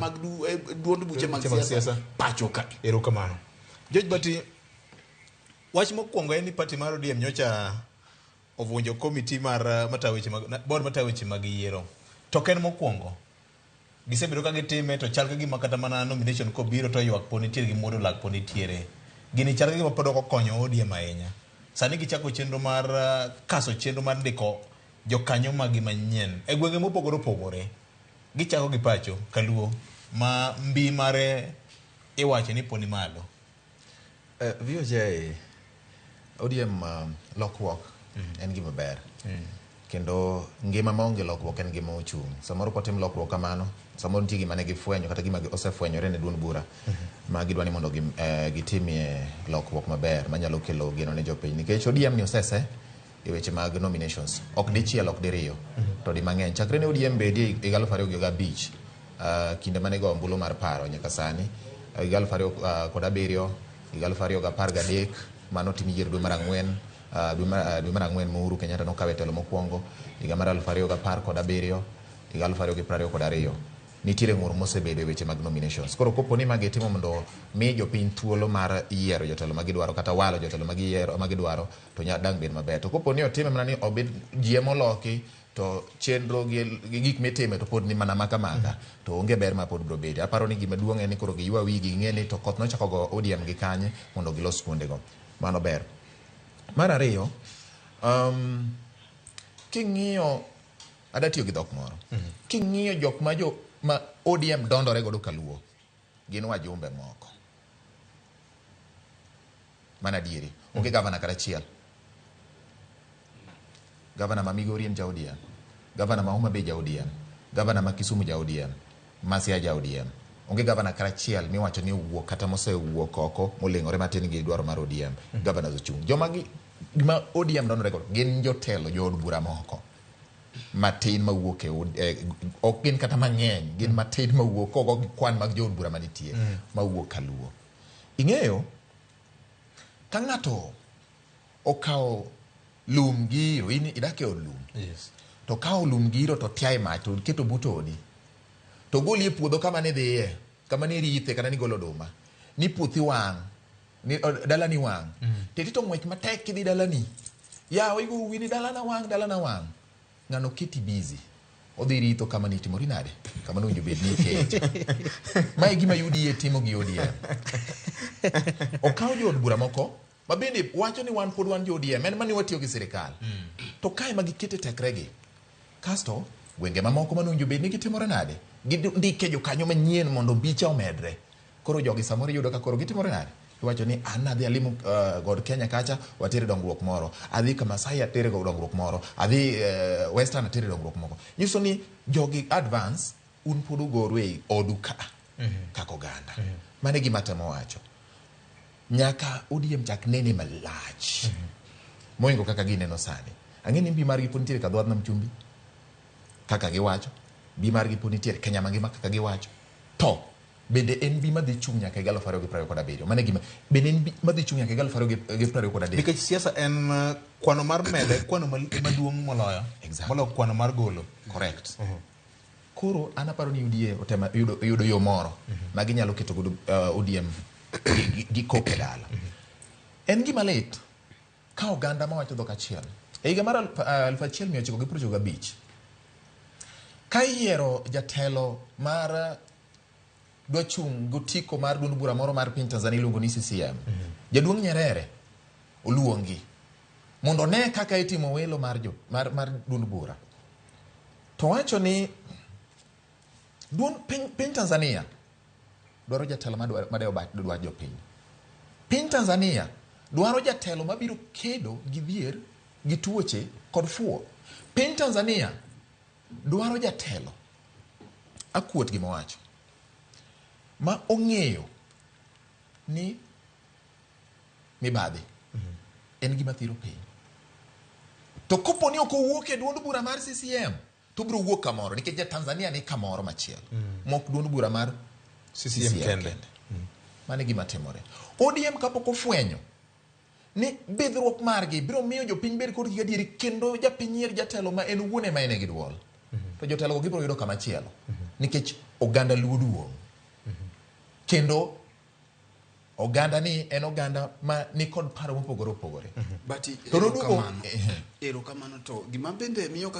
mag duond buche mag siasa pacho ka. Erokamano. George Bati, wach mokwongo en ni party mar ODM nyocha ovunjo komiti mar matayo weche mag board matayo weche mag yiero. To ok en mokwongo. Gisebedo ka gitime to chal ka gima kata mana nomination kobiro to ywak pod nitiere gi muodo lak pod nitiere. Gini chal ka gima pod ok okonyo ODM ahinya. Sani gichako chenro mar kaso chenro mar ndiko jokanyo magi manyien e gwenge mopogore opogore. Gichako gi pacho kaluo ma mbi mare iwacho ni pod ni malo. VOJ, ODM lokruok en gima ber. Kendo ngima maonge lokruok en ngima ochung'. Samoro kotim lokruok kamano, samoro nitie gima ne gifwenyo kata gima osefwenyore ne duond bura ma gidwa ni mondo gitimie lokruok maber manyalo kelo geno ne jopiny. Nikech ODM ni osese e weche mag nominations. Ok dichiel, ok diriyo, to di mang'eny. Chakre ne ODM bedie higa 2005, kinde mane go ombulu mar paro nyaka sani, higa 2007, higa 2013, mano tim yiero dwe mar ang'wen, dwe mar ang'wen ma Uhuru Kenyatta nokawe telo mokwongo, higa mar 2017, higa 2022. Nitiere ng'ur mosebedo e weche mag nominations. Koro kopo ni ma gitimo mondo mi jopiny thuolo mar yiero jotelo ma gidwaro kata walo jotelo ma giyiero ma gidwaro to dang' bed maber. To kopo ni otime mana ni obed ji ema oloki to chenro gi gik mitime to pod ni mana maka maka to onge ber ma pod biro bedo. Aparo ni gima duong' en ni koro giywa wigi ging'e ni to koth nochako go ODM gi kanye mondo gilos kuondego. Mano ber. Mar ariyo, king'iyo ada tiyo gi dhok moro. King'iyo jok ma jo ma ODM dondore godo kaluo gin wajumbe moko. Mana adieri. Onge gavana kata achiel. Gavana ma Migori en ja ODM. Gavana ma Homa Bay ja ODM. Gavana ma Kisumu ja ODM. Ma Siaya ja ODM. Onge gavana kata achiel miwacho ni owuok kata mosewuok oko moleng'ore matin gi dwaro mar ODM. Governors ochung'. Joma gi ma ODM dondore godo gin jotelo jood bura moko matin mawuok e ok gin kata mang'eny, gin matin mawuok kogo gi kwan mag jood bura manitie mawuok kaluo. Ing'eyo ka ng'ato okawo lum gi iro, in idak e od lum. Yes. To kawo lum gi iro to tiaye mach to keto but odi. To goli e puodho kama ne dhiye, kama ne rithe kata nigolo oduma. Ni puothi wang', ni dalani wang'. Teti to ng'wech matek kidhi dalani. Yawa igo wiyi ni dalana wang', dalana wang'. Ng'ano keti busy. Odhi ritho kama nitimori nade? Kama nowinjo bed ni ikete. Ma e gima UDA timo gi ODM. Okawo jood bura moko ma bende wacho ni wan pod wan jo ODM, en mani watiyo gi sirikal. To kae ma gikete tekregi. Kasto, gwenge mamoko manowinjo bed ni gitimore nade? Gindike jokanyo manyien mondo mbicha omedre. Koro jogi samoro iyudo ka koro gitimore nade? Iwacho ni an adhi alimo God Kenya kacha watere dongruok moro. Adhi Kamasai atere dongruok moro. Adhi Western atere dongruok moko. Nyiso ni jogi advance un pod ugoru e odu ka kaka oganda. Mano e gima atemo wacho. Nyaka ODM chak nene malach. Moingo kaka gineno sani. Ang'e ni mbi margi pod nitiere Kadhwath Nam Chumbi kaka giwacho. Mbi margi pod nitiere Kenya mangima kaka giwacho. To bende en mbi madhi chung' nyaka higa 2027. Mano e gima bende en mbi madhi chung' nyaka higa 2023. Nikech siasa en kwano mar medo e kwano maduong' moloyo. Exactly. Moloyo kwano mar golo. Correct. Koro an aparo ni UDA otemo yudo yo moro ma ginyalo keto godo ODM gi koke dala. En gima lit ka oganda mawacho dhok achiel. E higa mar 1995 ka iyiero jatelo mar dwa chung' gotiko mar duond bura moro mar piny Tanzania iluongo ni CCM. Jaduong' Nyerere oluongi mondo one kaka itimo welo mar jo mar duond bura. To wacho ni duond piny Tanzania dwaro jatelo madewo dwach jopiny. Piny Tanzania dwaro jatelo mabiro kedo gi dhier, gi tuoche kod fuwo. Piny Tanzania dwaro jatelo akuot gima owacho ma ong'eyo ni mibadhi en gima thiro piny. To kopo ni ok owuok e duond bura mar CCM to obiro wuok kamoro nikech ja Tanzania ni kamoro machielo mok duond bura mar CCM kende. Mano e gima timore. ODM kapok ofwenyo ni bidhruok margi biro miyo jopiny bed kod gadieri kendo japiny yier jatelo ma en owuon ema en e gi duol. To jotelo go gibiro yudo kama chielo. Nikech Oganda Luo duong'. Kendo oganda ni en oganda ma nikod paro mopogore opogore. But To noduogo erokamano. Erokamano, to gima bende miyo kaka